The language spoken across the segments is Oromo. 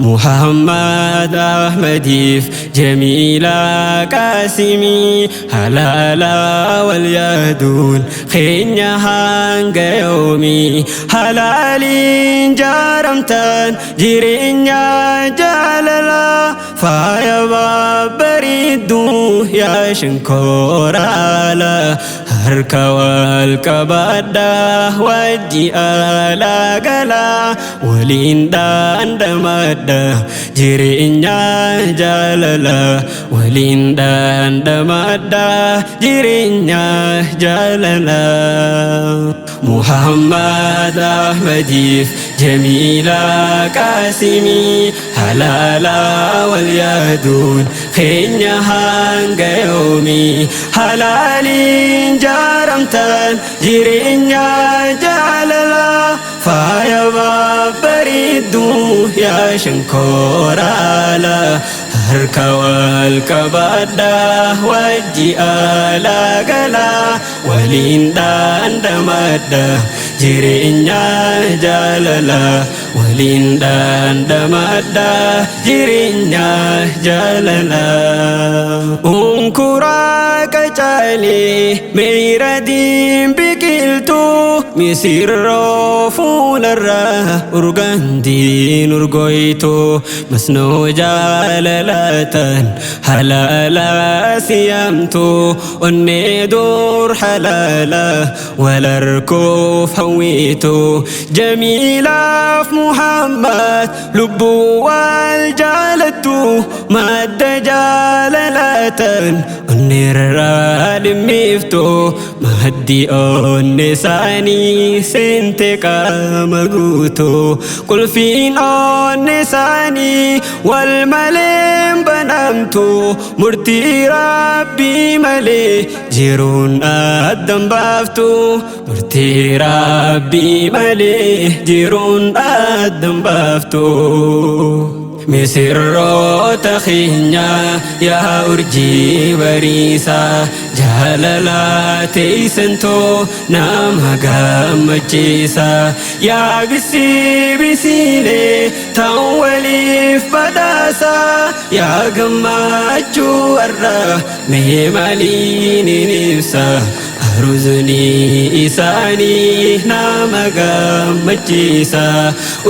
Muhammad Ahmadiif Jamiilaa Qaasimii halaalaa wal yaaduun keenya hanga yoomii halaaliin jaaramtan jireenya jaalalaa faaya bareedduu yaa shankooraala harka wal qabadhaa wajji alaa galaa waliin dhandhamadha jireenya jaalalaa waliin dhandhamadha jireenya jaalalaa Muhammad Ahmadiif Jamiilaa Qaasimii halaalaa wal yaaduun keenya hanga yoomii halaaliin jaaramtan jireenya jaalalaa faaya babbareedduu yaa shankooraala harka wal qabadhaa wajji alaa galaa waliin dhandhamadha jireenya jaalalaa waliin dhandhamadha jireenya jaalalaa. Unkuraa qacaalee meeyra diin biqiltuu misirroo fuularraa urgantiin urgoytu masnoo jaalalatan halaalaa siyamtu onnee dur halaala walarkuuf hawwitu Jamiilaaf Muhammad lubbuu wal jaalattu madda jaalalatan onneerraa dhimmiftu maddi onne isaanii seente qaama guutuu qulfiin onne isaanii wal maleen banamtu murtii Rabbii malee jiruun addan baaftu murtii Rabbii malee jiruun addan baaftu. Misirroota keenya yaa urjii bariisaa jaalalaa teessantoo nama gammachiisa yaa bisii bisiilee ta'u waliif badhaasa yaa gammachuu warra mee maaliin ibsa aruuzni isaanii nama gammachiisa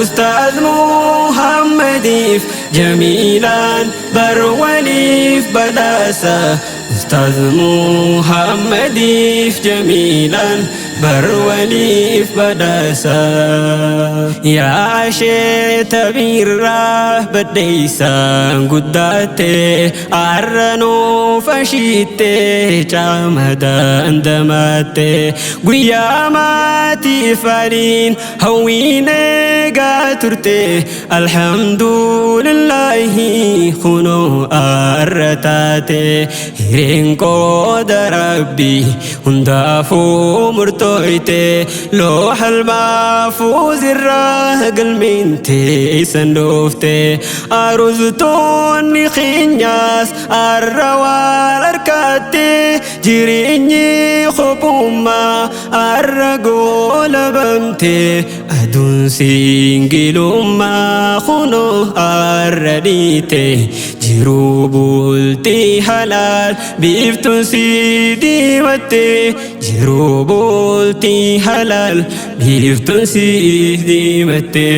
Ustaaz Muhammadiif Jamiilaan bar waliif badhaasa Ustaaz Muhammadiif Jamiilaan bar waliif badhaasa yaa asheeta birraa baddeessaan guddaatte arranuu fashiitte caama dandamatte guyyaa maatii faliin hawwiin eegaa turte alhamdulillahi kunoo arra taate hireen qooda Rabbii hundaafuu murtooyte loohal mahfuuz irraa galmeente isan dhoofte aruztoonni keenyaas arra wal harkatte jireenyi kophummaa arra goolabamte aduun singilummaa kunoo arra dhiite jiruu bultii halaal biiftuun si diimatte jiruu bultii halaal biiftuun si diimatte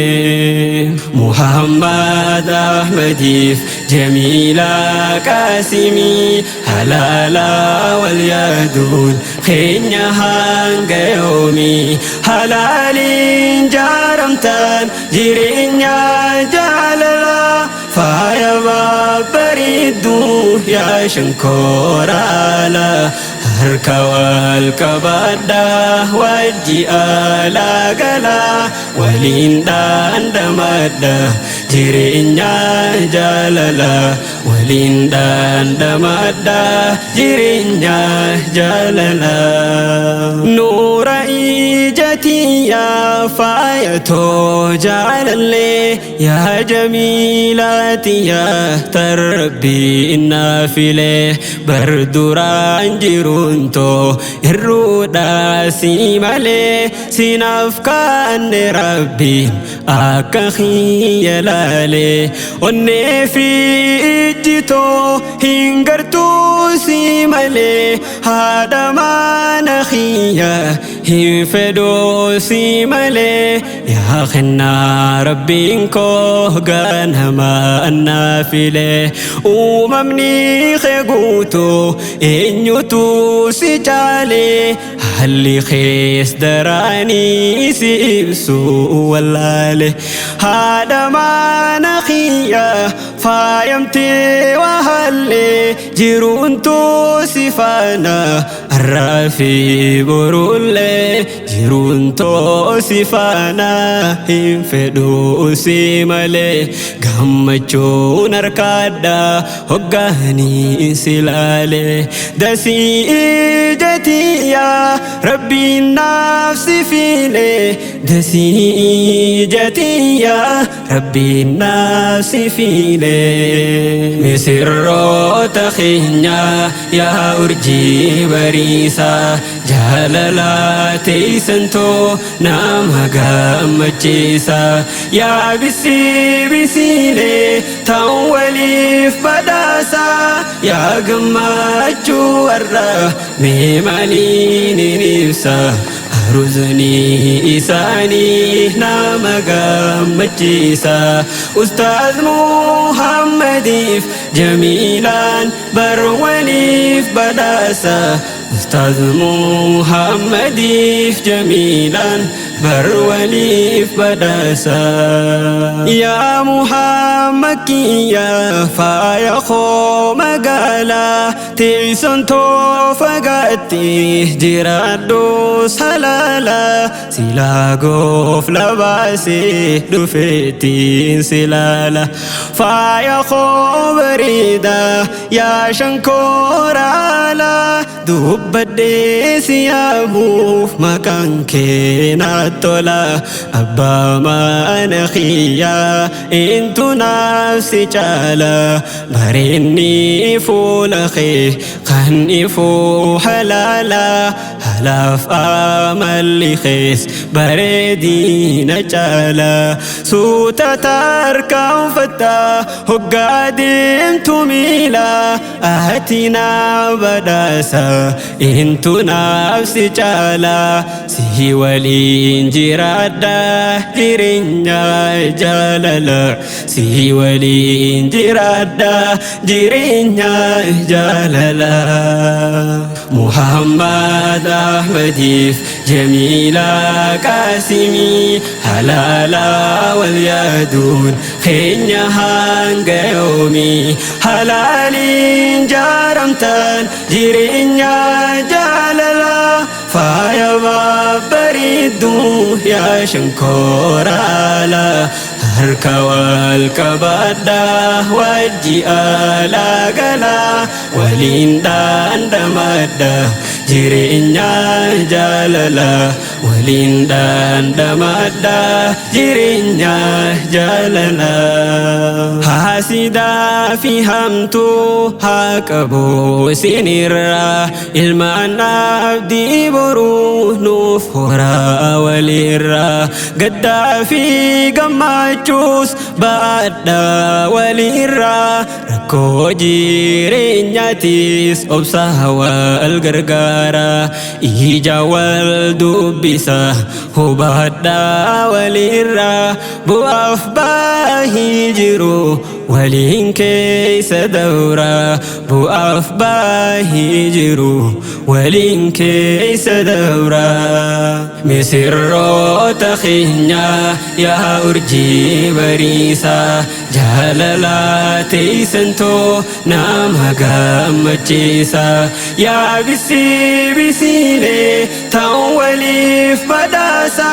Muhammad Ahmadiif Jamiilaa Qaasimii halaalaa wal yaaduun keenya hanga yoomii halaaliin jaaramtan jireenya jaalalaa faaya babbareedduu yaa shankooraala harka wal qabadhaa wajji alaa galaa waliin dhandhamadha jireenya jaalalaa waliin dhandhamadha jireenya jaalalaa nuura ijatiyyaa faayatoo jaalallee yaa Jamiilaatiyyaa tarabbii naafilee bar duraan jiruuntoo irruudhaa si malee sinaaf kaanne Rabbiin. Akka kiyya laale onnee fi ijjitoo hin gartuu si malee haadha mana kiyya hin fedhuu si malee yaa kennaa rabbiin koo ganama annaa filee uumamni kee guutuu eenyutu si caalee haalli kees daraanii si ibsu wallaale haadha mana kiyya faayamtee waa hallee jiruuntuu si faana har'aa fi borullee jiruuntoo si faana hin fedhuu si malee gammachuun harkaadha hoggaanii si laale dasii ijatiyyaa rabbiin naaf si fiile dasii ijatiyyaa rabbiin naaf si fiile misirroota keenyaa yaa urjii bariisaa jaalala teessantoo nama gammachiisa yaa bisii bisiilee ta'uun waliif badhaasa yaa gammachuu warra mee maaliin hin ibsa haruzni isaanii nama gammachiisa ustaaz Muhammadiif Jamiilaan bar waliif badhaasa ustaaz Muhammadiif Jamiilaan bar waliif badhaasa yaa Muhammad kiyya faaya koo magaalaa teessoon too fagaatti jiraadhu salaala silaa goof labaasee dhufeettiin silaala faaya koo bareedaa yaa shankooraala dubbadhee si yaamuuf maqaan kee naa tola abbaa mana kiyyaa intu naaf si caala bareenni fuula kee kan ifuu halaala halaaf amalli kees bareedina caala suuta tarkaanfatta hoggaa deemtu miila ati naa badhaasa intu naaf si caala si waliin jiraadha jireenya jaalala si waliin jiraadha jireenya jaalala Muhammad Ahmadiif Jamiila Qaasimii halaala wal yaaduun keenya hanga yoomii halaaliin jaaramtan jireenya jaalala faaya babbareedduu yaa shankooraala harka wal qabadhaa wajji alaa galaa waliin dhandhamadha jireenya jaalala waliin dhandhamadha jireenya jaalala haasidaa fi hamtuu haa qabu isinirraa ilmaan abdii boruu nuuf horaa walirraa gaddaa fi gammachuus baadhaa walirraa rakkoo jireenyaatis obsa wal gargaara ija wal dubbisa hubadhaa walirraa bu'aaf baahii jiru waliin keessa dawra bu'aaf baahii jiru waliin keessa dawra misirroota keenyaa yaa urjii bariisaa jaalala teessantoo nama gammachiisa yaa bisii bisiilee ta'uun waliif badhaasa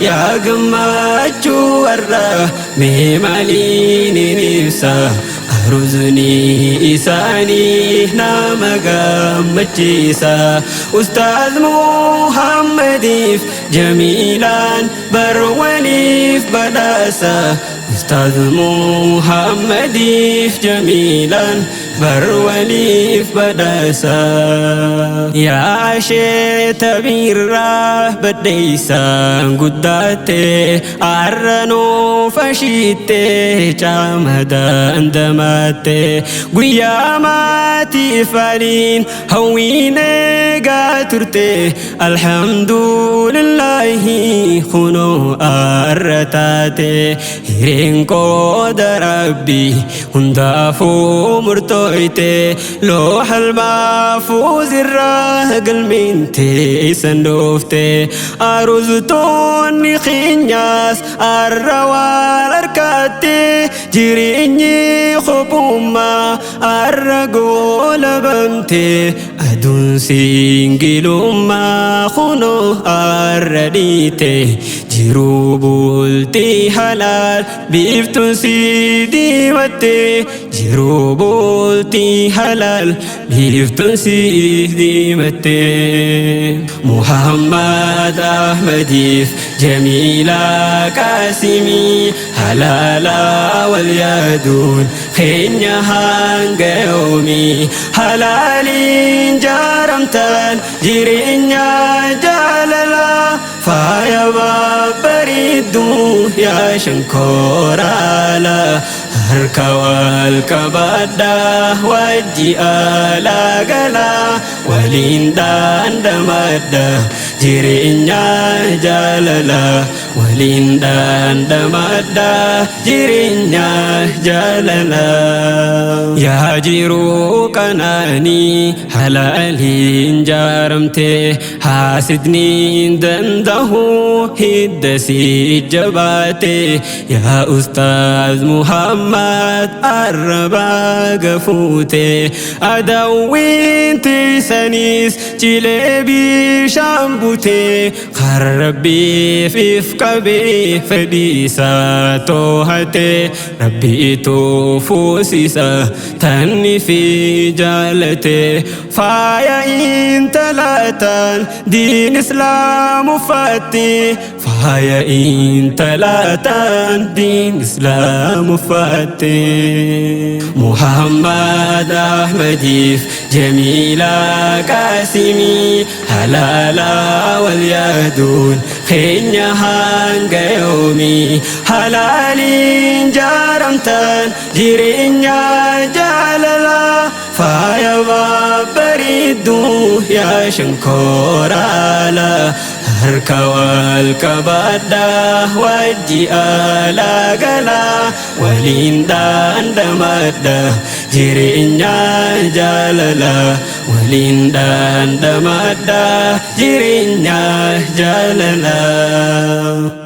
yaa gammachuu warra mee maaliin hin ibsa haruzni isaanii nama gammachiisa ustaaz Muhammadiif Jamiilaan bar waliif badhaasa ustaaz Muhammadiif Jamiilaan Bar waliif badhaasa. Yaa asheeta birraa baddeessaan guddaatte, arra nuuf ashiitte, caama dandamaatte. Guyyaa maatii faliin hawwiin eegaa turte, alhamdulillahi kunoo arra taate. Hireen qooda Rabbi hundaafuu murtooyte, looxal maafuuz irraa galmeentee isan dhoofte. Aruztoonni keenyaas arra waan harkatte, jireenyi kophummaa arra goolabamte. Aduun singilummaa kunoo arra dhiite, jiruu bultii halaal biiftuun si diimatte, jiruu bultii halaal biiftuun si diimatte. Muhammad Ahmadiif Jamiilaa Qaasimii halaalaa wal yaaduun keenya hanga yoomii? Halaaliin jaaramtan jireenya jaalalaa, faaya babbareedduu yaa shankooraala. Harka wal qabadhaa, wajji alaa galaa, waliin dhandhamadhaa jireenya jaalalaa, waliin dhandhamadhaa jireenya jaalalaa. Yaa jiruu qanaanii halaaliin jaaramte, haasidniin dandahu hidda si jabaate. Yaa Ustaaz Muhammad arrabaa gafuute, adawwiin tiisaniis cilee bishaan bute. Kan Rabbiif if qabee fedhiisaa toohate, Rabbiitu fuusisa tanni fi jaalate. Faaya intalaataan diin Islaam uffatti, faaya intalaataan diin Islaam uffatte. Muhammad Ahmadiif Jamiilaa Qaasimii halaalaa wal yaaduun keenya hanga yoomii? Halaaliin jaaramtan jireenya jaalalaa, faaya babbareedduu yaa shankooraala. Harka wal qabadhaa, wajji alaa galaa, waliin dhandhamadhaa jireenya jaalalaa, waliin dhandhamadhaa jireenya jaalalaa.